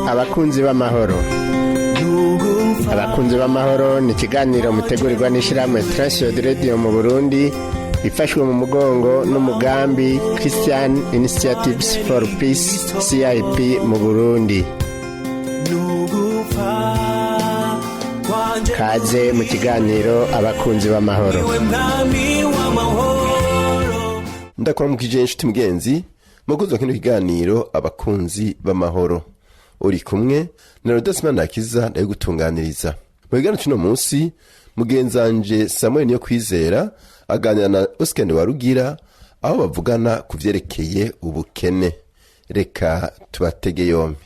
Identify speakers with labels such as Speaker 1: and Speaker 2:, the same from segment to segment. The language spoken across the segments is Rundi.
Speaker 1: Abakunzi b'amahoro, abakunzi b'amahoro ni ikiganiro mutegurirwa n'ishyirahamwe Transworld Radio mu Burundi, ifashwe mu mugongo n'umugambi Christian Initiatives for Peace, CIP, mu Burundi. Kaze mu kiganiro Abakunzi b'amahoro.
Speaker 2: Ndakuramukije, inshuti mugenzi mukunzi wa kino kiganiro Abakunzi b'amahoro. Uri kumwe na Rodasima Ndakiza, ndabigutunganiriza. Mu kiganiro cy'uno munsi, mugenzanje Samuel Niyo Kwizera aganira na Oscar Warugira, aho bavugana ku vyerekeye ubukene. Reka tubatege yombi.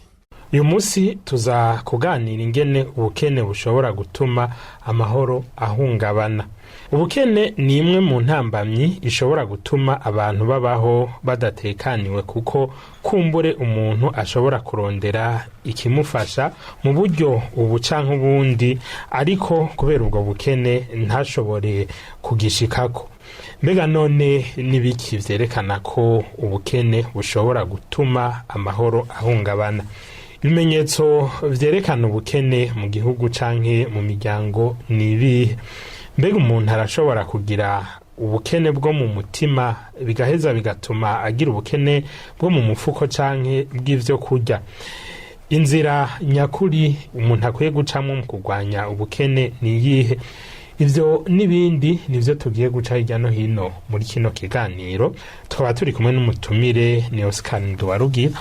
Speaker 3: Uyu munsi tuza kuganira ingene ubukene bushobora gutuma amahoro ahungabana. Ubukene ni imwe mu ntambamyi ishobora gutuma abantu babaho badatekaniwe, kuko kumbure umuntu ashobora kurondera ikimufasha mu buryo ubu canke ubundi, ariko kubera ubwo bukene ntashobore kugishikako. Mbega none n'ibiki vyerekana ko ubukene bushobora gutuma amahoro ahungabana? Ibimenyetso vyerekana ubukene mu gihugu canke mu miryango ni ibihe? Mbega umuntu arashobora kugira ubukene bwo mu mutima, bigaheza bigatuma agira ubukene bwo mu mufuko canke bw'ivyo kurya? Inzira nyakuri umuntu akwiye gucamwo mu kurwanya ubukene ni iyihe? Ivyo n'ibindi nivyo tugiye guca hirya no hino muri kino kiganiro. Tukaba turi kumwe n'umutumire, ni Oscar Nduwarugira.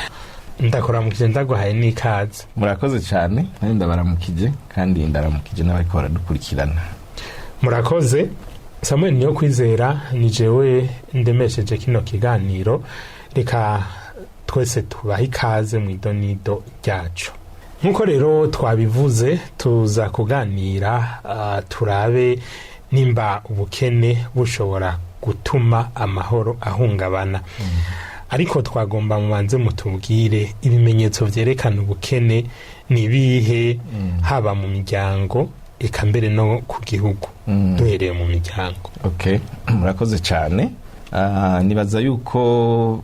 Speaker 3: Ndakuramukije, ndaguhaye n'ikaze.
Speaker 4: Murakoze cyane, kandi ndabaramukije, kandi ndaramukije n'abariko baradukurikirana.
Speaker 3: Murakoze. Samuel Niyo Kwizera ni jewe ndemesheje kino kiganiro. Reka twese tubahe ikaze mu idonido ryacu. Nk'uko rero twabivuze, tuza kuganira turabe nimba ubukene bushobora gutuma amahoro ahungabana. Ariko twagomba mubanze mutubwire ibimenyetso vyerekana ubukene ni ibihe, haba mu miryango, eka mbere no ku gihugu, duhereye mu miryango.
Speaker 4: Okay, murakoze cyane. Nibaza yuko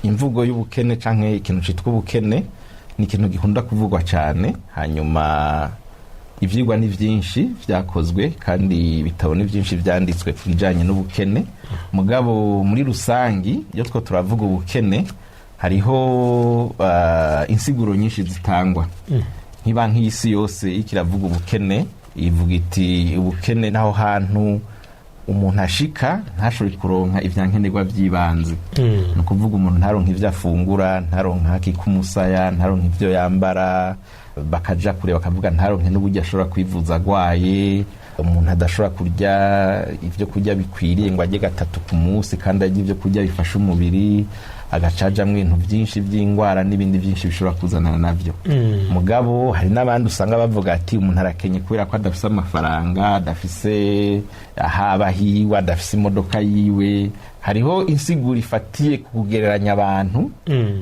Speaker 4: imvugo y'ubukene canke ikintu citwa ubukene ni ikintu gikunda kuvugwa cyane. Hanyuma ivyigwa ni vyinshi vyakozwe, kandi ibitabo ni vyinshi vyanditswe ku bijanye n'ubukene. Mugabo muri rusangi, iyo two turavuga ubukene, hariho insiguro nyinshi zitangwa. Nk'ibanki y'isi yose iriko iravuga ubukene, ivuga iti: "Ubukene naho hantu umuntu ashika ntashobore kuronka ivyankenerwa vy'ibanze." Ni ukuvuga umuntu ntaronka ivyo afungura, ntaronka akikumusaya, ntaronka ivyo yambara, bakaja kure bakavuga ntaronke n'uburyo ashobora kwivuza agwaye. Umuntu adashobora kurya ivyo kurya bikwiriye, ngo arye gatatu ku munsi kandi arye ivyo kurya bifasha umubiri, agacajamwo ibintu byinshi by'indwara n'ibindi byinshi bishobora kuzanana navyo. Mugabo hari n'abandi usanga bavuga ati: "Umuntu arakenye kubera ko adafise amafaranga, adafise ahaba hiwe, adafise imodoka yiwe." Hariho insiguro ifatiye ku kugereranya abantu.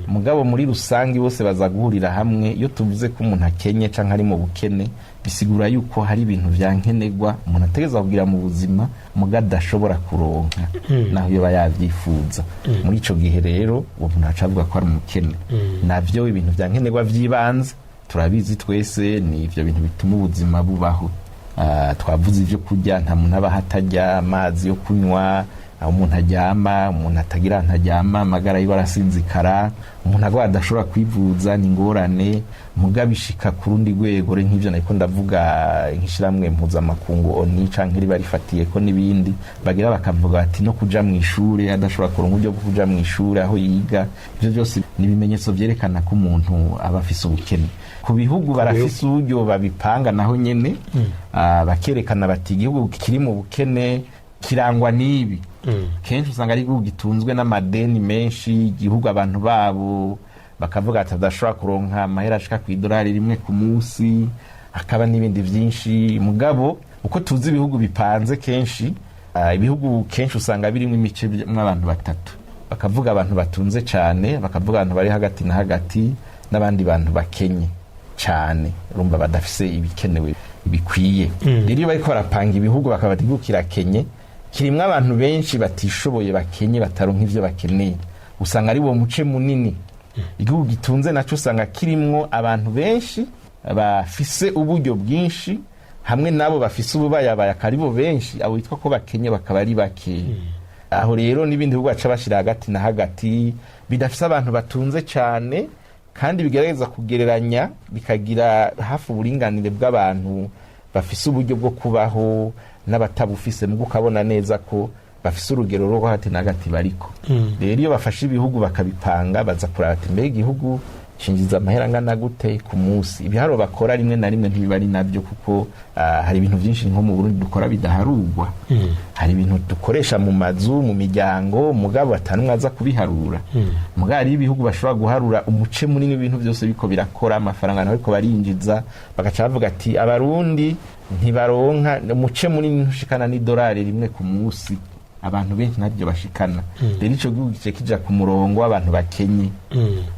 Speaker 4: Mugabo muri rusange bose baza guhurira hamwe: iyo tuvuze ko umuntu akenye canke ari mu bukene, bisigura yuko hari ibintu vya nkenerwa umuntu ategerezwa kugira mu buzima, muga adashobora kuronka naho yoba yavyifuza. Muri ico gihe rero, uwo muntu aca avuga ko ari umukene. Navyo ibintu vya nkenerwa vy'ibanze, turabizi twese, ni ivyo bintu bituma ubuzima bubaho. Twavuze ivyo kurya, nta muntu abaho atarya, amazi yo kunywa, aho umuntu aryama. Umuntu atagira ahantu aryama, amagara yiwe arasinzikara. Umuntu agwaye adashobora kwivuza, ni ingorane. Mugabo ishika ku rundi rwego rero, nk'ivyo nariko ndavuga, nk'ishirahamwe mpuzamakungu ONU canke riba rifatiyeko n'ibindi, bagira bakavuga bati no kuja mw'ishure adashobora kuronka uburyo bwo kuja mw'ishure aho yiga. Ivyo vyose ni ibimenyetso vyerekana ko umuntu aba afise ubukene. Ku bihugu barafise uburyo babipanga naho nyene, bakerekana bati: "Igihugu kiri mu bukene kirangwa n'ibi." Kenshi usanga ari igihugu gitunzwe n'amadeni menshi, igihugu abantu babo bakavuga ati adashobora kuronka amahera ashika ku idolari 1 ku munsi, hakaba n'ibindi byinshi. Mugabo uko tuzi ibihugu bipanze kenshi, ibihugu kenshi usanga birimo imice mw'abantu batatu. Bakavuga abantu batunze cyane, bakavuga abantu bari hagati na hagati, n'abandi bantu bakenye cyane, urumva badafise ibikenewe bikwiye. Rero iyo bariko barapanga ibihugu, bakaba igihugu kirakenye, kirimwo abantu benshi batishoboye, bakenye, bataronka ivyo bakeneye, usanga ari wo muce munini. Igihugu gitunze naco usanga kirimwo abantu benshi bafise uburyo bwinshi, hamwe n'abo bafise ububayabaye akaribo benshi, abo bitwa ko bakenye bakaba ari bake. Aho rero n'ibindi bihugu baca bashira hagati na hagati, bidafise abantu batunze cane kandi bigerageza kugereranya, bikagira hafi uburinganire bw'abantu bafise uburyo bwo kubaho n'abatabufise, mugo ukabona neza ko bafise urugero rwo hagati na hagati bariko. Rero iyo bafashe ibihugu bakabipanga, baza kuraba ati mbega igihugu cinjiza amahera angana gute ku munsi? Ibiharuro bakora rimwe na rimwe ntibiba ari nabyo, kuko hari ibintu byinshi nko mu Burundi dukora bidaharurwa. Hari ibintu dukoresha mu mazu, mu miryango, mugabo atanumwe aza kubiharura. Mugabo hariho ibihugu bashobora guharura umuce munini w'ibintu byose biko birakora, amafaranga naho ariko barinjiza, bagaca bavuga ati Abarundi ntibaronka umuce munini, ntushikana n'idolari rimwe ku munsi, abantu benshi ntabyo bashikana. Rero ico gihugu gice kija ku murongo w'abantu bakenye.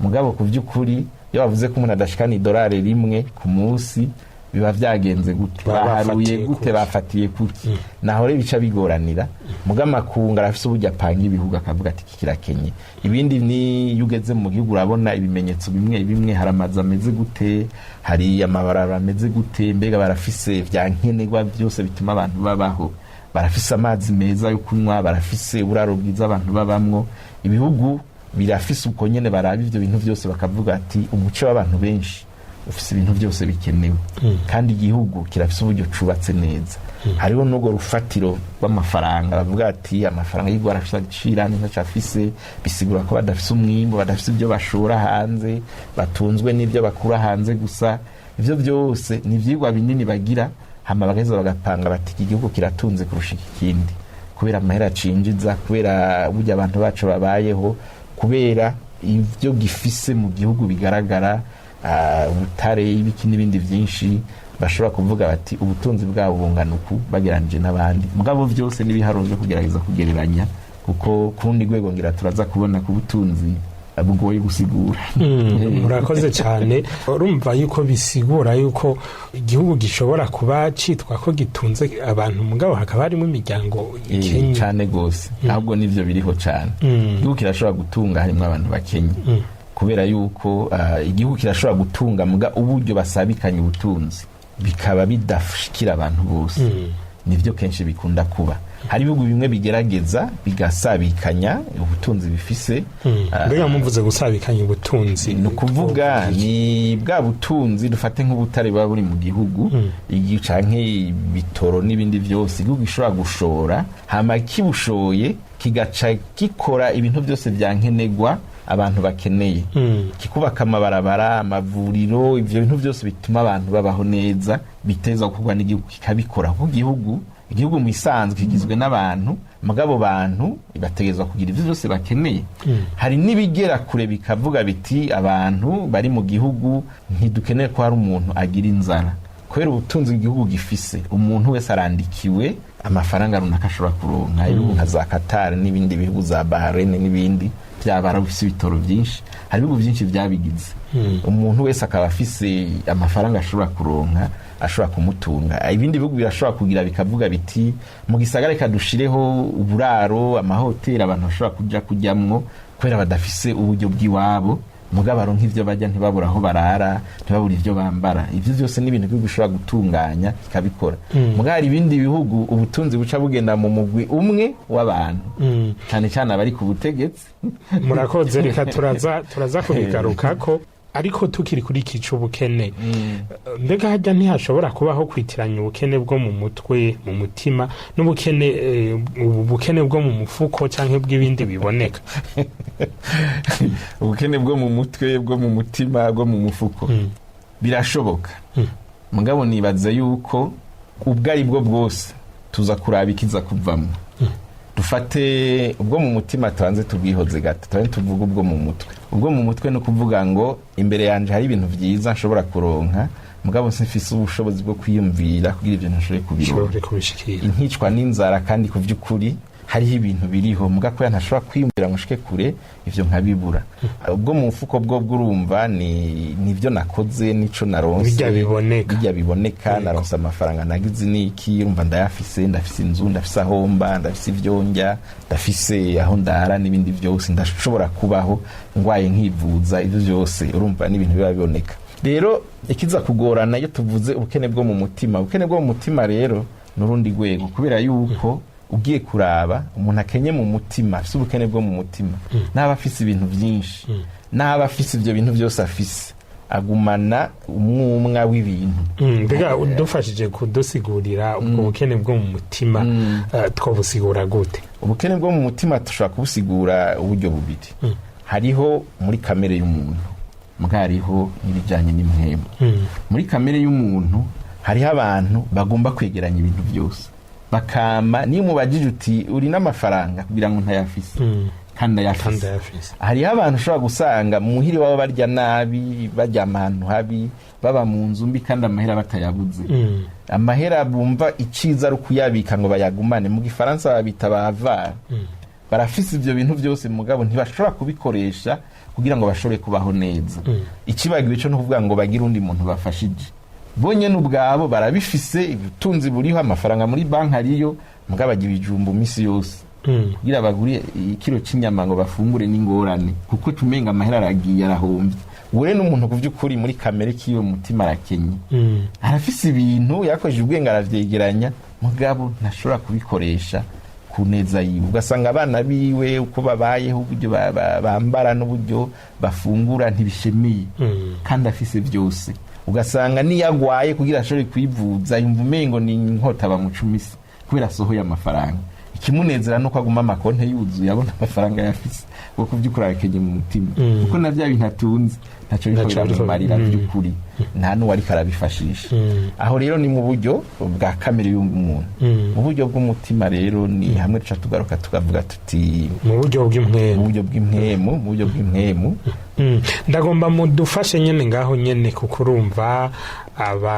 Speaker 4: Mugabo ku by'ukuri, iyo bavuze ko umuntu adashikana idolari rimwe ku munsi, biba vyagenze gute?
Speaker 3: Baba
Speaker 4: Baharuye
Speaker 3: bafatiye
Speaker 4: gute?
Speaker 3: Kuki?
Speaker 4: Bafatiye kuki? Naho rero bica bigoranira. Muga amakungu arafise uburyo apanga ibihugu, akavuga ati iki kirakenye. Ibindi ni iyo ugeze mu gihugu urabona ibimenyetso bimwe bimwe: hari amazu ameze gute, hari amabarabara ameze gute, mbega barafise vya nkenerwa byose bituma abantu babaho, barafise amazi meza yo kunywa, barafise uburaro bwiza abantu babamwo? Ibihugu birafise uko nyene baraba ivyo bintu byose, bakavuga ati umuce w'abantu benshi ufise ibintu byose bikenewe, kandi igihugu kirafise uburyo cubatse neza. Hariho n'urwo rufatiro rw'amafaranga, bavuga ati amafaranga y'igihugu arafise agaciro, andi ntaco afise, bisigura ko badafise umwimbu, badafise ibyo bashora hanze, batunzwe n'ibyo bakura hanze gusa. Ivyo byose ni ivyigwa binini bagira, hama bagaheza bagapanga bati iki gihugu kiratunze kurusha iki kindi kubera amahera cinjiza, kubera burya abantu bacu babayeho, kubera ibyo gifise mu gihugu bigaragara, ubutare, ibiki n'ibindi byinshi. Bashobora kuvuga bati ubutunzi bwabo bungana uku bageranije n'abandi. Mugabo byose n'ibiharuro byo kugerageza kugereranya, kuko ku rundi rwego ngira turaza kubona ko ubutunzi bugoye gusigura.
Speaker 3: Murakoze cyane. Urumva yuko bisigura yuko igihugu gishobora kuba citwa ko gitunze abantu, mugabo hakaba harimo imiryango ikenye.
Speaker 4: Cyane gose, ahubwo nivyo biriho cyane. Igihugu kirashobora gutunga harimo abantu bakenye, kubera yuko igihugu kirashobora gutunga, muga uburyo basabikanya ubutunzi bikaba bidashikira abantu bose. Nivyo kenshi bikunda kuba. Hari ibihugu bimwe bigerageza bigasabikanya ubutunzi bifise.
Speaker 3: Mbega muvuze gusabikanya ubutunzi,
Speaker 4: Ni ukuvuga ni bwa butunzi, dufate nk'ubutare buba buri mu gihugu, canke ibitoro n'ibindi byose igihugu gishobora gushora, hama kibushoye kigaca gikora ibintu byose vya nkenerwa abantu bakeneye, kikubaka amabarabara, amavuriro, ivyo bintu byose bituma abantu babaho neza, biteza gukorwa n'igihugu, kikabikora, kuko igihugu mu isanzwe kigizwe n'abantu, mugabo bantu bategerezwa kugira ivyo byose bakeneye. Hari n'ibigera kure bikavuga biti abantu bari mu gihugu ntidukeneye ko hari umuntu agira inzara. Kubera ubutunzi igihugu gifise, umuntu wese arandikiwe amafaranga runaka ashobora kuronka. Ibihugu nka za Qatar n'ibindi bihugu za Bahrain n'ibindi byabara bifise ibitoro byinshi, hari ibihugu byinshi byabigize, umuntu wese akaba afise amafaranga ashobora kuronka, ashobora kumutunga. Ibindi bihugu birashobora kugira bikavuga biti mu gisagara reka dushireho uburaro, amahoteli abantu bashobora kuja kujyamwo kubera badafise uburyo bw'iwabo, mugabo baronka ivyo barya, ntibabura aho barara, ntibabura ivyo bambara. Ivyo byose ni ibintu igihugu gishobora gutunganya kikabikora. Mugabo hari ibindi bihugu ubutunzi buca bugenda mu mugwi umwe w'abantu, cyane cyane abari ku butegetsi.
Speaker 3: Murakoze. Reka turaza kubigarukako, ariko tukiri kuri iki c'ubukene, mbega harya ntihashobora kubaho kwitiranya ubukene bwo mu mutwe, mu mutima, n'ubukene ubu bukene bwo mu mufuko canke bw'ibindi biboneka?
Speaker 4: Ubukene bwo mu mutwe, bwo mu mutima, bwo mu mufuko, birashoboka. Mugabo nibaza yuko ubwo ari bwo bwose tuza kuraba ikiza kuvamo. Dufate ubwo mu mutima, tubanze tubwihoze gato, tubanze tuvuge ubwo mu mutwe. Ubwo mu mutwe ni ukuvuga ngo imbere yanje hari ibintu vyiza nshobora kuronka, mugabo simfise ubushobozi bwo kwiyumvira kugira ibyo nshobore kubironka,
Speaker 3: ushobore kubishikira.
Speaker 4: Nkicwa n'inzara kandi ku vy'ukuri. Hariho ibintu biriho muga kubera ntashobora kwiyumvira ngo ushike kure, ivyo nkabibura. Ubwo mu mufuko bwo bw'urumva ni nivyo nakoze, nico naronse.
Speaker 3: Bijya biboneka.
Speaker 4: Bijya biboneka, naronse amafaranga, nagize niki, urumva ndayafise, ndafise inzu, ndafise aho mba, ndafise ivyo ndya, ndafise aho ndara n'ibindi byose, ndashobora kubaho, ngwaye nkivuza, ivyo byose urumva n'ibintu biba biboneka. Rero ikiza kugorana iyo tuvuze ubukene bwo mu mutima, ubukene bwo mu mutima rero ni urundi rwego, kubera yuko ugiye kuraba umuntu akenye mu mutima, afise ubukene bwo mu mutima, n'aba afise ibintu byinshi, n'aba afise ibyo bintu byose afise, agumana umwumwa w'ibintu.
Speaker 3: Mbega udufashije kudusigurira ubwo bukene bwo mu mutima, twabusigura gute?
Speaker 4: Ubukene bwo mu mutima dushobora kubusigura uburyo bubiri. Hariho muri kamere y'umuntu, mbwa hariho n'ibijyanye n'impwemu. Muri kamere y'umuntu hariho abantu bagomba kwegeranya ibintu byose, bakama niyo umubajije uti uri n'amafaranga, kugira ngo ntayafise kandi
Speaker 3: kandi
Speaker 4: ayafise.
Speaker 3: Ayafise.
Speaker 4: Hariho abantu ushobora gusanga muhiri wabo barya nabi, baryama ahantu habi, baba mu nzu mbi, kandi amahera batayabuze. Amahera bumva iciza ari ukuyabika ngo bayagumane, mu gifaransa babita bavara. Barafise ivyo bintu byose, mugabo ntibashobora kubikoresha kugira ngo bashobore kubaho neza. Ikibagiwe cyo no kuvuga ngo bagire undi muntu bafashije, bonyene ubwabo barabifise, ubutunzi buriho, amafaranga muri banki ariyo, mugabo bagira ibijumbu misi yose. Kugira bagure ikiro cy'inyama ngo bafungure n'ingorane, kuko tumenga amahera aragiye, arahomvye. Uwo rero n'umuntu ku by'ukuri muri kamere k'iyo mutima arakenye. Arafise ibintu, yakoresheje ubwenge aravyegeranya, mugabo ntashobora kubikoresha ku neza yiwe. Ugasanga abana biwe uko babayeho, uburyo bambara n'uburyo bafungura ntibishemeye, kandi afise byose. Ugasanga niyo agwaye, kugira ashobore kwivuza yumva umengo ni inkota bamucumise kubera asohoye amafaranga. Ikimunezera nuko aguma amakonte yuzuye, abona amafaranga yafise. Kuko by'ukuri arakenye mu mutima, kuko na bya bintu atunze ntaco biriko
Speaker 3: Ntaco biriko-
Speaker 4: biramumarira by'ukuri, nta n'uwo ariko arabifashisha. Aho rero ni mu buryo bwa kamere y'umuntu. Mu buryo bw'umutima rero ni hamwe duca tugaruka tukavuga tuti
Speaker 3: mu buryo
Speaker 4: mu
Speaker 3: bw'impwemu.
Speaker 4: buryo bw'impwemu, mu buryo bw'impwemu.
Speaker 3: Ndagomba mudufashe nyene ngaho nyene, kuko urumva aba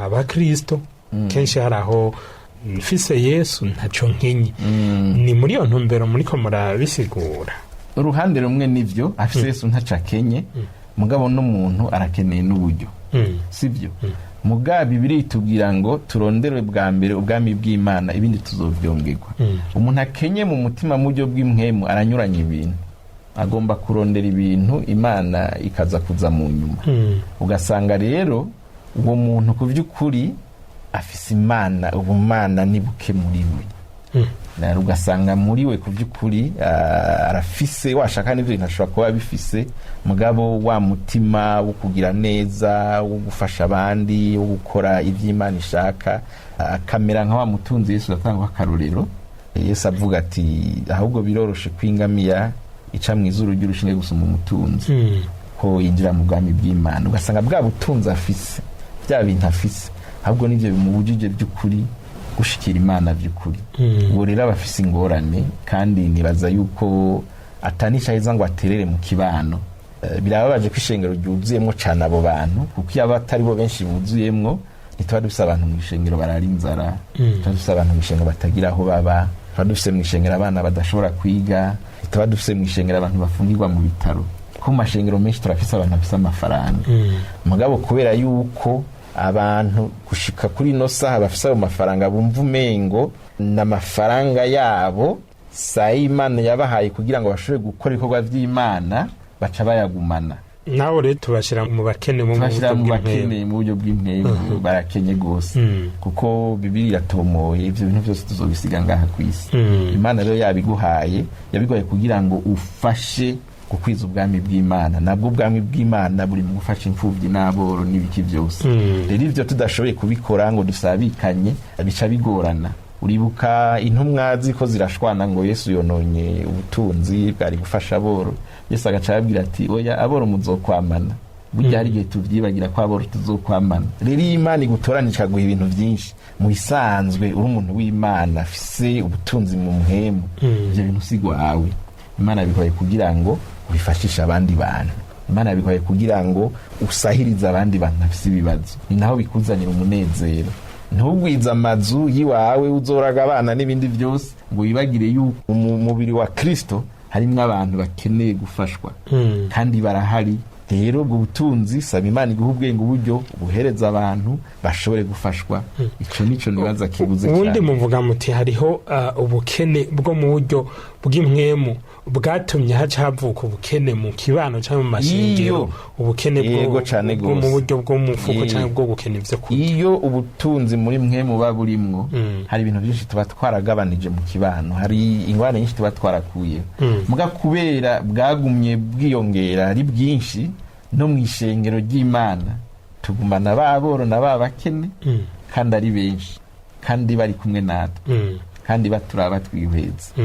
Speaker 3: abakristo kenshi hari aho mfise Yesu ntaco nkenye. Ni muri iyo ntumbero muriko murabisigura?
Speaker 4: Uruhande rumwe nivyo, afise Yesu ntaco akenye, mugabo n'umuntu arakeneye n'uburyo. Sibyo? Mugabo Bibiliya itubwira ngo turondere bwa mbere ubwami bw'Imana, ibindi tuzovyongerwa. Umuntu akenye mu mutima mu buryo bw'impwemu aranyuranya ibintu, agomba kurondera ibintu, Imana ikaza kuza mu nyuma. Ugasanga rero uwo muntu ku by'ukuri afise Imana, ubumana ni buke muri we. Rero ugasanga muri we ku by'ukuri arafise, washaka n'ibyo bintu ashobora kuba abifise, mugabo wa mutima wo kugira neza, wo gufasha abandi, wo gukora ibyo Imana ishaka, akamera nka wa mutunzi Yesu atanga akarorero. Yesu avuga ati ahubwo biroroshe ko ingamiya ica mu izuru ry'urushinge gusumba umutunzi ko yinjira mu bwami bw'Imana. Ugasanga bwa butunzi afise, bya bintu afise, ahubwo nibyo bimubujije by'ukuri gushikira Imana by'ukuri. Uwo rero aba afise ingorane, kandi nibaza yuko atanisha aheza ngo aterere mu kibano. Birababaje ko ishengero ryuzuyemwo cane abo bantu, kuko iyo atari bo benshi buzuyemwo, ntituba dufise abantu mu ishengero barara inzara, tuba dufise abantu mu ishengero batagira aho baba, tuba dufise mu ishengero abana badashobora kwiga, tuba dufise mu ishengero abantu bafungirwa mu bitaro. Ko mu mashengero menshi turafise abantu bafise amafaranga, mugabo kubera yuko abantu gushika kuri ino saha bafise ayo mafaranga, bumva umengo n'amafaranga yabo saa y'Imana yabahaye kugira ngo bashobore gukora ibikorwa vy'Imana, baca bayagumana.
Speaker 3: Nawe rero tubashyira mu bakene mu
Speaker 4: tubashyira
Speaker 3: buryo
Speaker 4: mu
Speaker 3: bw'impwemu.
Speaker 4: bakene mu buryo bw'impwemu, barakenye rwose, kuko Bibiliya iratomoye, ibyo bintu byose tuzobisiga ngaha ku isi. Imana rero yabiguhaye, yabiguhaye kugira ngo ufashe gukwiza ubwami bw'Imana. Nabwo ubwami bw'Imana buri mu gufasha imfubyi n'aboro n'ibiki byose. Rero ivyo tudashoboye kubikora ngo dusabikanye, bica bigorana. Uribuka intumwa ziko zirashwana ngo Yesu yononye ubutunzi bwari gufasha aboro, Yesu agaca ababwira ati oya, aboro muzokwamana. Burya hari igihe tuvyibagira ko aboro tuzokwamana. Rero iyo Imana igutoranije ikaguha ibintu vyinshi, mu bisanzwe uri umuntu w'Imana afise ubutunzi mu muhemu, ivyo bintu si gwawe. Imana yabiguhaye kugira ngo ubifashishe abandi bantu, Imana yabiguhaye kugira ngo usahirize abandi bantu bafise ibibazo. Ni naho bikuzanira umunezero. Ntugwize amazu y'iwawe uzoraga abana n'ibindi byose, ngo wibagire yuko mu mubiri wa Kristo harimwo abantu bakeneye gufashwa, kandi barahari. Rero ubwo butunzi, saba Imana iguha ubwenge, uburyo buhereza abantu bashobore gufashwa. Ico nico nibaza kibuze
Speaker 3: Ubundi
Speaker 4: cyane.
Speaker 3: Muvuga muti hariho ubukene bwo mu buryo bw'impwemu bwatumye haca havuka ubukene mu kibano cyangwa mu mashengero.
Speaker 4: Iyo.
Speaker 3: Ubukene
Speaker 4: Yego, cane
Speaker 3: bwo mu
Speaker 4: gose.
Speaker 3: buryo bwo mu mufuko cyangwa bwo gukena ivyo kurya.
Speaker 4: Iyo ubutunzi muri mwe muba burimwo, hari ibintu byinshi tuba twaragabanije mu kibano, hari ingorane nyinshi tuba twarakuye. Muga kubera bwagumye bwiyongera ari bwinshi, no mu ishengero ry'Imana tugumana ba boro na ba bakene, kandi ari benshi, kandi bari kumwe natwe, kandi baturaba twihweza.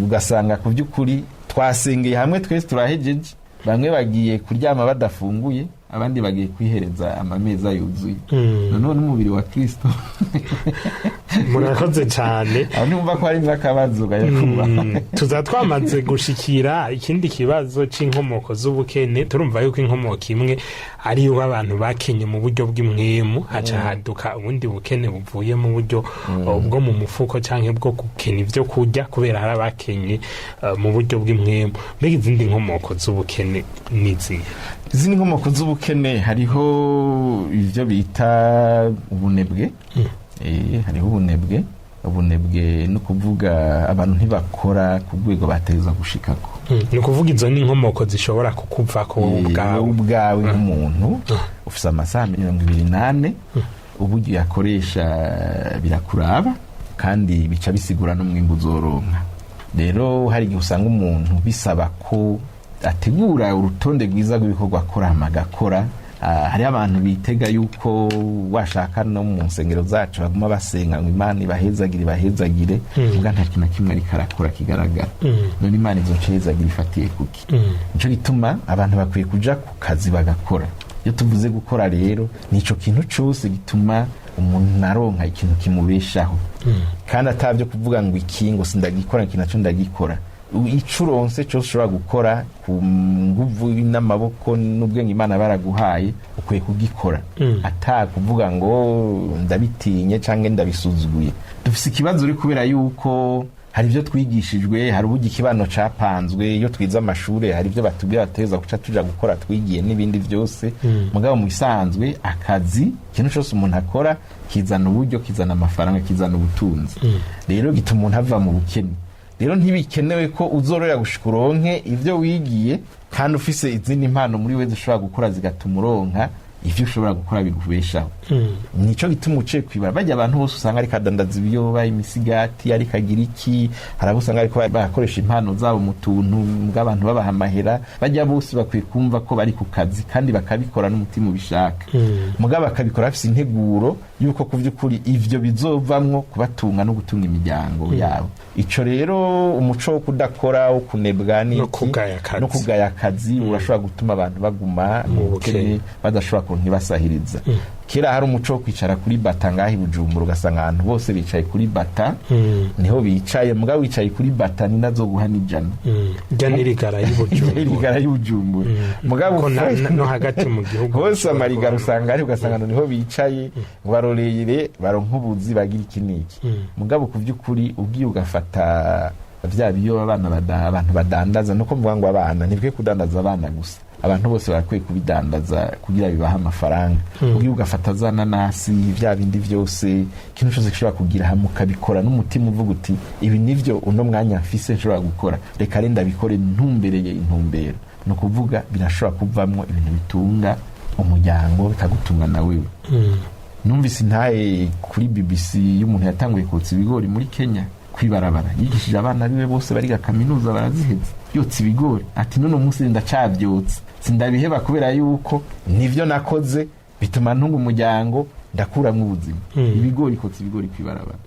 Speaker 4: Ugasanga ku by'ukuri twasengeye hamwe twese turahejeje, bamwe bagiye kuryama badafunguye, abandi bagiye kwihereza amameza yuzuye. Noneho n'umubiri wa Kristo.
Speaker 3: Murakoze cyane.
Speaker 4: Aho ntiwumva ko harimwo akabazo gayakuba?
Speaker 3: Tuza twamaze gushikira ikindi kibazo c'inkomoko z'ubukene. Turumva yuko inkomoko imwe ari yuko abantu bakenye mu buryo bw'impwemu, haca haduka ubundi bukene buvuye mu buryo bwo mu mufuko canke bwo gukena ivyo kurya, kubera hari abakenye mu buryo bw'impwemu. Mbega izindi nkomoko z'ubukene nizihe?
Speaker 4: Izindi nkomoko z'ubukene, hariho ibyo bita ubunebwe. Hariho ubunebwe. Ubunebwe ni ukuvuga abantu ntibakora ku rwego bategerezwa gushikako.
Speaker 3: Ni ukuvuga izo ni inkomoko zishobora kukuvako wowe ubwawe?
Speaker 4: Wowe ubwawe nk'umuntu ufise amasaha 24, uburyo uyakoresha birakuraba, kandi bica bisigura n'umwimbu uzoronka. Rero hari igihe usanga umuntu bisaba ko ategura urutonde rwiza rw'ibikorwa akora, hama agakora. Hariho abantu bitega yuko washaka no mu nsengero zacu baguma basenga ngo Imana ibahezagire, ibahezagire, mbwa nta kintu na kimwe ariko arakora kigaragara. None Imana izoca ihezagira ifatiye kuki? Nico gituma abantu bakwiye kuja ku kazi bagakora. Iyo tuvuze gukora rero, nico kintu cose gituma umuntu aronka ikintu kimubeshaho, kandi atavyo kuvuga ngo iki ngo sindagikora, iki naco ndagikora. Ico uronse cose ushobora gukora ku nguvu n'amaboko n'ubwenge Imana baraguhaye, ukwiye kugikora, ata kuvuga ngo ndabitinye canke ndabisuzuguye. Dufise ikibazo uri kubera yuko hari ibyo twigishijwe, hari uburyo ikibano capanzwe. Iyo twize amashure, hari ibyo batubwira bateza guca tuja gukora twigiye n'ibindi byose. Mugabo mu bisanzwe akazi, ikintu cyose umuntu akora kizana uburyo, kizana amafaranga, kizana ubutunzi. Rero gituma umuntu ava mu bukene. Rero ntibikenewe ko uzorora gushika uronke ibyo wigiye, kandi ufise izindi mpano muri we zishobora gukora zigatuma uronka ivyo ushobora gukora bigubeshaho. Nico gituma uciye kwibara bajya abantu bose usanga ariko adandaza ibiyoba, imisigati, ariko agira iki. Hari abo usanga ariko barakoresha impano zabo mu tuntu bw'abantu babaha amahera. Bajya bose bakwiye kumva ko bari ku kazi, kandi bakabikora n'umutima ubishaka, mugabo bakabikora bafise integuro yuko ku vy'ukuri ivyo bizovamwo kubatunga no gutunga imiryango yabo. Ico rero, umuco wo kudakora, wo kunebwa n'iki,
Speaker 3: No kugaya akazi.
Speaker 4: no kugaya akazi, urashobora gutuma abantu baguma mu
Speaker 3: bukene.
Speaker 4: bukene, badashobora kuronka ibasahiriza. Kera hari umuco wo kwicara kuri bata ngaho i Bujumbura, ugasanga abantu bose bicaye kuri bata, niho bicaye. Mugabo wicaye kuri bata ni nazo guha n'ijana.
Speaker 3: Rya n'irigara y'Ibujumbura.
Speaker 4: Irigara y'Ubujumbura. Mugabo
Speaker 3: Ko no hagati mu gihugu
Speaker 4: hose
Speaker 3: bashobora
Speaker 4: amarigara
Speaker 3: kubona.
Speaker 4: usanga ari, ugasanga niho bicaye ngo barorere, baronke ubuzi, bagira iki n'iki. Mugabo ku by'ukuri ugiye ugafata bya biyo abana abantu badandaza, nuko mvuga ngo abana ntibikwiye kudandaza abana gusa, abantu bose barakwiye kubidandaza kugira bibahe amafaranga. Ugiye ugafata za nanasi, bya bindi byose, ikintu cyose gishobora kugira hamwe, ukabikora n'umutima uvuga uti ibi nivyo uno mwanya mfise nshobora gukora, reka renda bikore ntumbereye intumbero, ni ukuvuga birashobora kuvamwo ibintu bitunga umuryango, bikagutunga na wewe. Numvise intahe kuri BBC y'umuntu yatanguye kotsa ibigori muri Kenya kwibarabara, yigishije abana biwe bose bariga kaminuza baraziheza, yotsa ibigori. Ati none umunsi ndacavyotsa, sindabiheba, kubera yuko nivyo nakoze bituma ntunga umuryango, ndakuramwo ubuzima. Ibigori, kotsa ibigori kwibarabara.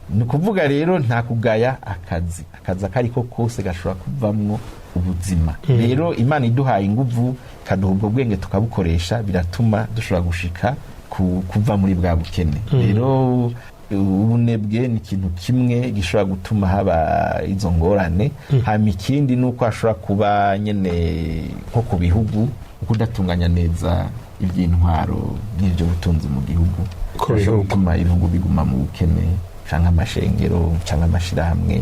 Speaker 4: Ni ukuvuga rero nta kugaya akazi, akazi ako ariko kose gashobora kuvamwo ubuzima. Rero Imana iduhaye inguvu, ikaduha ubwo bwenge tukabukoresha, biratuma dushobora gushika kuva muri bwa bukene. Rero ubunebwe ni ikintu kimwe gishobora gutuma haba izo ngorane. Hama ikindi ni uko hashobora kuba nyene nko ku bihugu. Ukudatunganya neza iby'intwaro n'iby'ubutunzi mu gihugu
Speaker 3: Ku
Speaker 4: birashobora
Speaker 3: bihugu.
Speaker 4: gutuma ibihugu biguma mu bukene, canke amashengero canke amashirahamwe,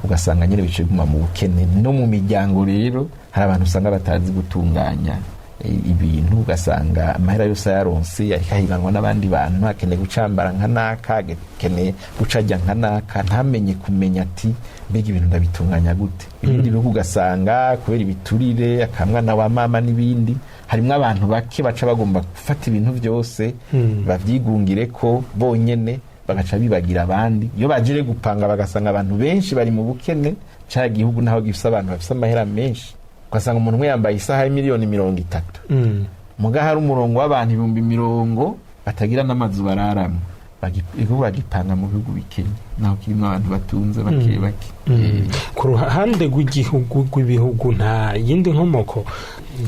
Speaker 4: ugasanga nyine bice biguma mu bukene. No mu miryango rero hari abantu usanga batazi gutunganya ibintu, ugasanga amahera yose ayaronse ariko ahiganwa n'abandi bantu, akeneye gucambara nka naka, akeneye gucajya nka naka, ntamenye kumenya ati mbega ibintu ndabitunganya gute. Ibindi bihugu ugasanga kubera ibiturire, akamwana wa mama n'ibindi, harimwo abantu bake baca bagomba gufata ibintu byose bavyigungire ko bonyene, bagaca bibagira abandi. Iyo baje rero gupanga bagasanga abantu benshi bari mu bukene, ca gihugu naho gifise abantu bafise amahera menshi, ugasanga umuntu umwe yambaye isaha y'imiliyoni 30, muga hari umurongo w'abantu 20,000 batagira n'amazu bararamwo. Igihugu bagipanga mu bihugu bikenye naho kirimo abantu batunze bake bake.
Speaker 3: Ku ruhande rw'igihugu, rw'ibihugu, nta yindi nkomoko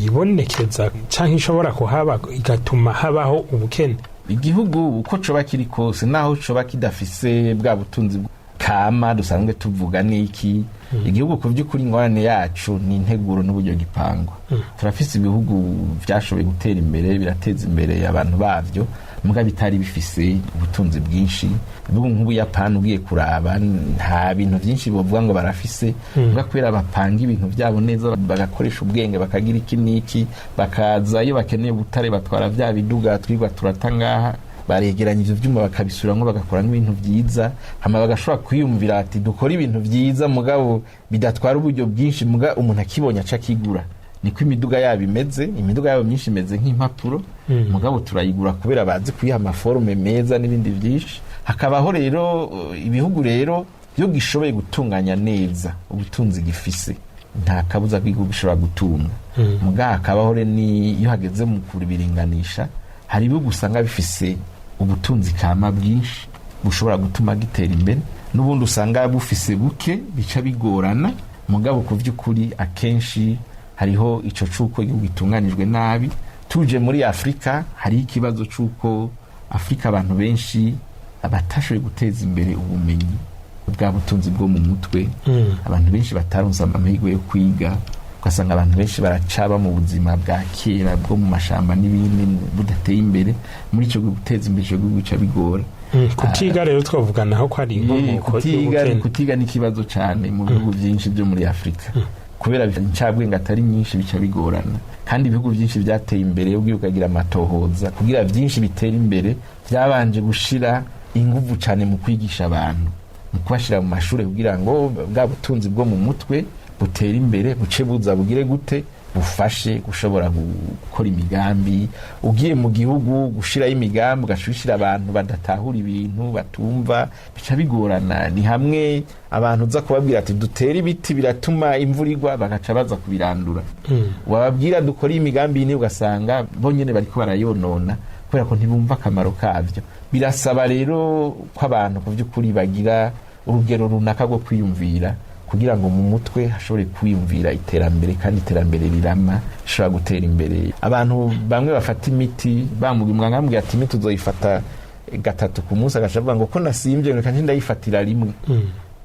Speaker 3: yibonekeza canke ishobora kuhaba igatuma habaho ubukene?
Speaker 4: Igihugu uko coba kiri kose, naho coba kidafise bwa butunzi kama dusanzwe tuvuga niki, igihugu ku by'ukuri ingorane yacu ni integuro n'uburyo gipangwa. Turafise ibihugu vyashoboye gutera imbere, birateza imbere abantu bavyo, muga bitari bifise ubutunzi bwinshi. Ibihugu nk'Ubuyapani ugiye kuraba nta bintu byinshi bovuga ngo barafise, muga kubera bapanga ibintu byabo neza, bagakoresha ubwenge, bakagira iki n'iki, bakaza iyo bakeneye ubutare batwara vya biduga twigwa turata ngaha, baregeranya ivyo vyuma bakabisubiramwo, bagakoramwo ibintu vyiza, hama bagashobora kwiyumvira ati dukore ibintu vyiza mugabo bidatwara uburyo bwinshi, muga umuntu akibonye aca akigura. Niko imiduga yabo imeze. Imiduga yabo myinshi imeze nk'impapuro, mugabo turayigura kubera bazi kuyiha amaforme meza n'ibindi byinshi. Hakabaho rero ibihugu rero iyo gishoboye gutunganya neza ubutunzi gifise, nta kabuza ko igihugu gishobora gutunga. Muga hakabaho rero iyo hageze mu kubiringanisha, hari ibihugu usanga bifise ubutunzi kama bwinshi bushobora gutuma gitera imbere, n'ubundi usanga bufise buke bica bigorana. Mugabo ku by'ukuri akenshi hariho ico c'uko igihugu gitunganijwe nabi. Tuje muri Afurika, hariho ikibazo c'uko Afurika abantu benshi batashoboye guteza imbere ubumenyi bwa butunzi bwo mu mutwe. Abantu benshi bataronse amahirwe yo kwiga, ugasanga abantu benshi baracaba mu buzima bwa kera bwo mu mashamba n'ibindi budateye imbere. Muri ico gihe guteza imbere ico gihugu bica bigora.
Speaker 3: Kutiga rero twavuganaho ko ari inkomoko
Speaker 4: Kutiga
Speaker 3: y'ubukene.
Speaker 4: Kutiga ni ikibazo cyane mu bihugu byinshi byo muri Afurika kubera incabwenge atari nyinshi, bica bigorana. Kandi ibihugu byinshi byateye imbere, ubwiye ukagira amatohoza, kugira byinshi bitera imbere byabanje gushira inguvu cyane mu kwigisha abantu, mu kubashyira mu mashuri, kugira ngo bwa butunzi bwo mu mutwe butere imbere, buce buza bugire gute, bufashe gushobora gukora imigambi. Ugiye mu gihugu gushirayo imigambi ugaca ushyira abantu badatahura ibintu, batumva, bica bigorana. Ni hamwe abantu uza kubabwira ati dutere ibiti biratuma imvura igwa, bagaca baza kubirandura. Wababwira dukore imigambi yine, ugasanga bonyene bariko barayonona kubera ko ntibumva akamaro kavyo. Birasaba rero ko abantu ku by'ukuri bagira urugero runaka rwo kwiyumvira kugira ngo mu mutwe hashobore kwiyumvira iterambere, kandi iterambere rirama rishobora gutera imbere. Abantu bamwe bafata imiti, bamubwira, muganga amubwira ati imiti uzoyifata gatatu ku munsi, agaca avuga ngo ko nasimvye reka nce ndayifatira rimwe,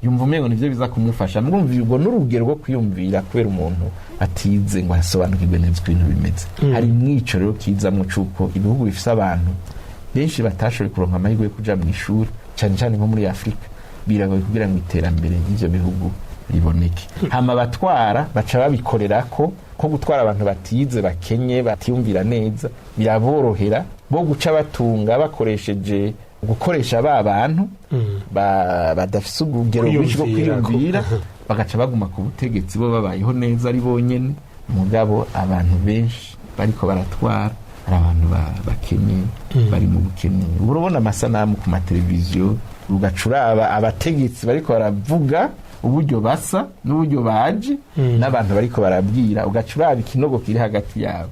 Speaker 4: yumva umengo nivyo biza kumufasha. Mwumva ubwo n'urugero rwo kwiyumvira kubera umuntu atize ngo asobanukirwe neza uko ibintu bimeze. Hari mwico rero kizamwo c'uko ibihugu bifise abantu benshi batashoboye kuronka amahirwe yo kuja mu ishuri, cane cane nko muri Afurika, biragoye kugira ngo iterambere ry'ivyo bihugu riboneke. Hama abatwara baca babikorera ko gutwara abantu batize, bakenye, batiyumvira neza, biraborohera bo guca batunga bakoresheje gukoresha ba bantu badafise urugero rwinshi rwo
Speaker 3: Kwiyumvira
Speaker 4: kwiyumvira, bagaca baguma ku butegetsi, bo babayeho neza ari bonyene, mugabo abantu benshi bariko baratwara ari abantu bakenye, bari mu bukene. Urabona amasanamu ku mateleviziyo, ugaca uraba abategetsi bariko baravuga uburyo basa n'uburyo baje, n'abantu bariko barabwira, ugaca uraba ikinogo kiri hagati yabo.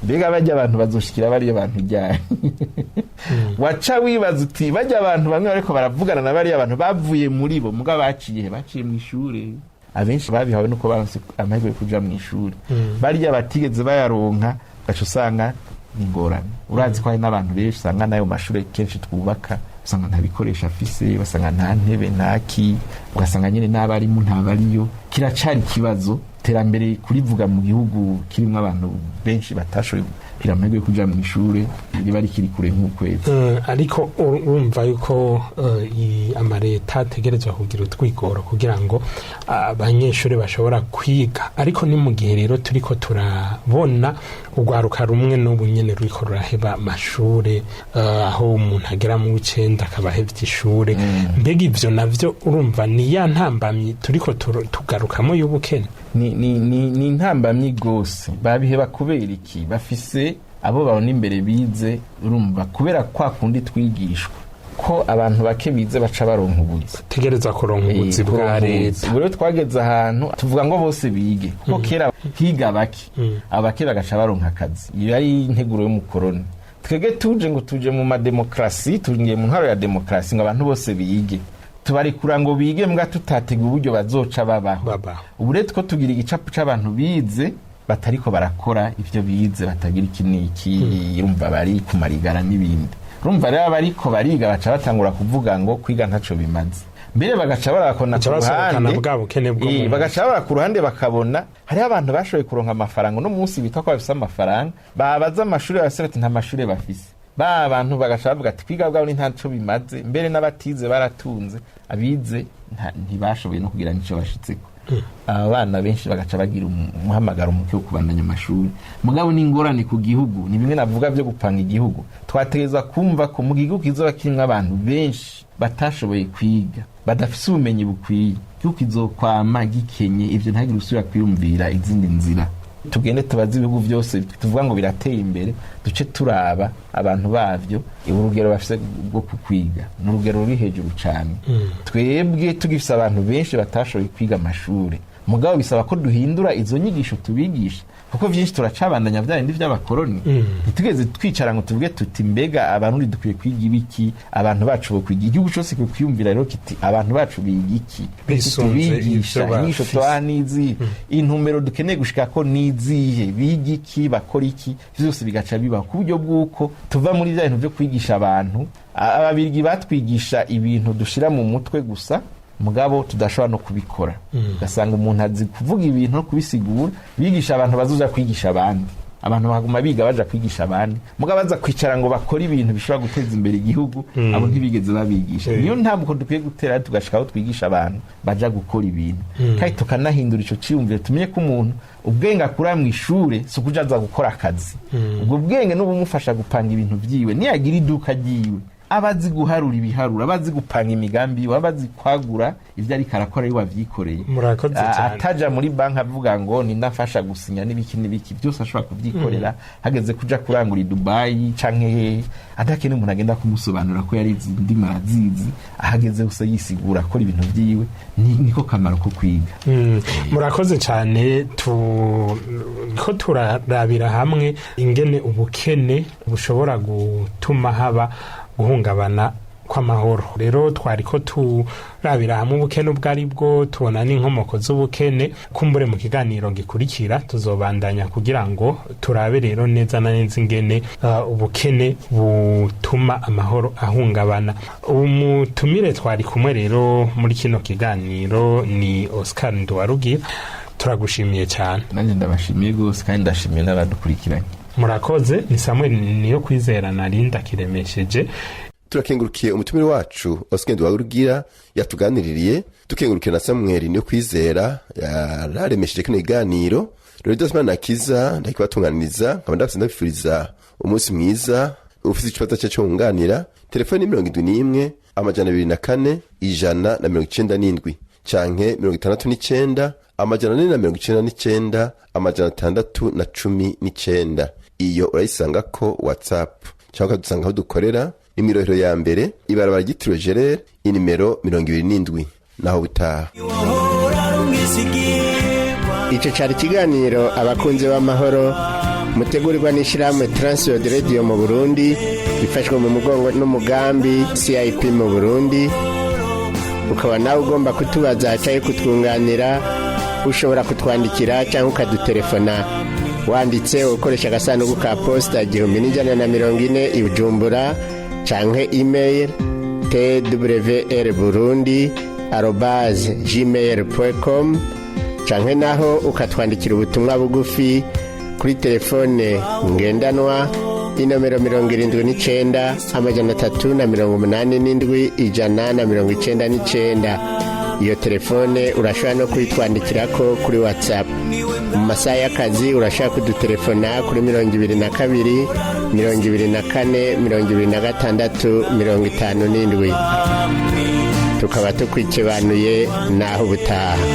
Speaker 4: Mbega bajya abantu bazoshikira bariya bantu ryari? Waca wibaza uti bajya abantu bamwe bariko baravugana na bariya abantu bavuye muri bo, muga baciye he? Baciye mu ishure. Abenshi babihawe nuko baronse amahirwe yo kuja mu ishure. Bariya batigeze bayaronka, ugaca usanga ni ingorane. Urazi ko hari n'abantu benshi usanga n'ayo mashure kenshi twubaka usanga nta bikoresho afise, basanga nta ntebe, nta ki, ugasanga nyine n'abarimu ntabariyo. Kiracari ikibazo. Iterambere kurivuga mu gihugu kirimo abantu benshi batashoboye kugira amahirwe yo kuja mu ishure, riba rikiri kure nk'ukwezi.
Speaker 3: Ariko urumva yuko amareta ategerezwa kugira utwigoro kugira ngo abanyeshuri bashobora kwiga. Ariko ni mu gihe rero turiko turabona urwaruka rumwe n'ubu nyene ruriko ruraheba amashure, aho umuntu agera mu w'icenda akaba ahevye ishure. Mbega ivyo navyo urumva ni ya ntambamyi turiko tugarukamo y'ubukene?
Speaker 4: Ni intambamyi rwose. Babiheba kubera iki? Bafise abo babona imbere bize. Urumva, kubera kwa kundi twigishwa ko abantu bake bize baca baronka ubuzi.
Speaker 3: Tegerezwa kuronka ubuzi bwa
Speaker 4: kuronka ubuzi.
Speaker 3: leta.
Speaker 4: Ubu rero twageze ahantu tuvuga ngo bose bige, kuko kera higa bake, abake bagaca baronka akazi. Iyo yari integuro y'umukoroni. Twebwe tuje ngo tuje mu mademokarasi, tugiye mu ntwaro ya demokarasi, ngo abantu bose bige, tubarekura ngo bige, mbwa tutatega uburyo bazoca babaho.
Speaker 3: Babaho.
Speaker 4: Ubu rero two tugira igicapu c'abantu bize batariko barakora ivyo bize, batagira iki n'iki. Urumva bari kumarigara n'ibindi. Urumva rero abariko bariga baca batangura kuvuga ngo kwiga ntaco bimaze. Mbere bagaca barakona
Speaker 3: Baca
Speaker 4: ku
Speaker 3: basohokana
Speaker 4: ruhande
Speaker 3: bwa bukene bwo mu
Speaker 4: bagaca bara ku ruhande, bakabona hariho abantu bashoboye kuronka amafaranga uno munsi bitwa ko bafise amafaranga, babaza amashuri bafise, bati nta mashuri bafise. Ba bantu bagaca bavuga ati kwiga bwabo ni ntaco bimaze, mbere n'abatize baratunze, abize ntibashoboye no kugira n'ico bashitseko. Aba bana benshi bagaca bagira umuhamagaro muke wo kubandanya amashuri. Mugabo ni ingorane ku gihugu. Ni bimwe navuga byo gupanga igihugu. Twategerezwa kumva ko mu gihugu kizoba kirimwo abantu benshi batashoboye kwiga, badafise ubumenyi bukwiye, igihugu kizokwama gikenye. Ivyo ntihagire usubira kwiyumvira izindi nzira. Tugende tubaze ibihugu byose tuvuga ngo birateye imbere, duce turaba abantu bavyo, urugero bafise rwo kukwiga ni urugero ruri hejuru cyane. Twebwe tugifise abantu benshi batashoboye kwiga amashuri. Mugabo bisaba ko duhindura izo nyigisho tubigisha, kuko vyinshi turacabandanya vya bindi vy'abakoroni. Ntitugeze twicara ngo tuvuge tuti mbega abantu dukwiye kwiga ibiki? Abantu bacu bo kwiga, igihugu cose kwiyumvira rero kiti abantu bacu biga iki?
Speaker 3: Bisunze
Speaker 4: Tubigisha
Speaker 3: ivyo
Speaker 4: inyigisho
Speaker 3: bafise.
Speaker 4: tubaha n'izihe? Intumbero dukeneye gushika ko n'izihe? Biga iki? Bakora iki? Vyose bigaca bibaho ku buryo bw'uko tuva muri vya bintu vyo kwigisha abantu. Ababirigi batwigisha ibintu dushira mu mutwe gusa, mugabo tudashobora no kubikora. Ugasanga umuntu azi kuvuga ibintu no kubisigura, bigisha abantu bazoja kwigisha abandi. Abantu baguma biga baja kwigisha abandi, mugabo baza kwicara ngo bakore ibintu bishobora guteza imbere igihugu, abo ntibigeze babigisha. Niyo ntabwo dukwiye gutera tugashika aho twigisha abantu baja gukora ibintu, kandi tukanahindura ico ciyumviro. Tumenye ko umuntu ubwenge akura mu ishure si ukuja aza gukora akazi. Ubwo bwenge n'ubumufasha gupanga ibintu vyiwe. Niyagira iduka ryiwe, aba azi guharura ibiharuro, aba azi gupanga imigambi yiwe, aba azi kwagura ivyo ariko arakora ari wavyikoreye.
Speaker 3: Murakoze cyane.
Speaker 4: Ataja muri banki avuga ngo ninafasha gusinya n'ibiki n'ibiki, byose ashobora kubyikorera. Hageze kuja kurangura i Dubayi canke hehe, adakeneye umuntu agenda kumusobanura ko yarize indimi, arazizi. Ahageze hose yisigura, akora ibintu vyiwe. Niko kamaro ko kwiga.
Speaker 3: Murakoze cyane. Ko turarabira hamwe ingene ubukene bushobora gutuma haba guhungabana kw'amahoro. Rero twari ko turabira hamwe ubukene ubwo ari bwo, tubona n'inkomoko z'ubukene. Kumbure mu kiganiro gikurikira tuzobandanya kugira ngo turabe rero neza na neza ingene ubukene butuma amahoro ahungabana. Umutumire twari kumwe rero muri kino kiganiro ni Oscar Nduwarugira. Turagushimiye cyane.
Speaker 4: Nanjye ndabashimiye rwose, kandi ndashimiye n'abadukurikiranye.
Speaker 3: Murakoze. Ni Samuel Niyo Kwizera narinda kiremesheje.
Speaker 2: Turakengurukiye umutumire wacu Oscar Nduwarugira yatuganiririye, dukengurukiye na Samuel Niyo Kwizera yararemesheje kino kiganiro. Rero Dosman Nakiza ndakibatuganiriza, nkaba ndabafise ndabifuriza umunsi mwiza. Ufise ikibazo cye cyo wunganira, telefone ni 71 204 197 canke 69 499 619. Iyo urayisanga ko WhatsApp, cyangwa ukadusanga aho dukorera ni mw'irohero ya mbere, ibarabara ryitiriwe Gerere, inimero 27. Naho butaha.
Speaker 1: Icyo cyari ikiganiro Abakunzi b'Amahoro, mutegurirwa n'ishyirahamwe Transworld Radio mu Burundi, ifashwe mu mugongo n'umugambi CIP mu Burundi. Ukaba nawe ugomba kutubaza cyangwa kutwunganira, ushobora kutwandikira cyangwa ukadutelefona wanditse ukoresha agasanduku ka posita 1140 i Bujumbura, canke email twrburundi@gmail.com. Canke naho ukatwandikira ubutumwa bugufi kuri telefone ngendanwa, inomero 79 387 199. Iyo telefone urashobora no kuyitwandikirako kuri WhatsApp. Mu masaha y'akazi urashobora kudutelefona kuri 22 24 26 57. Tukaba tukwikibanuye naho ubutaha.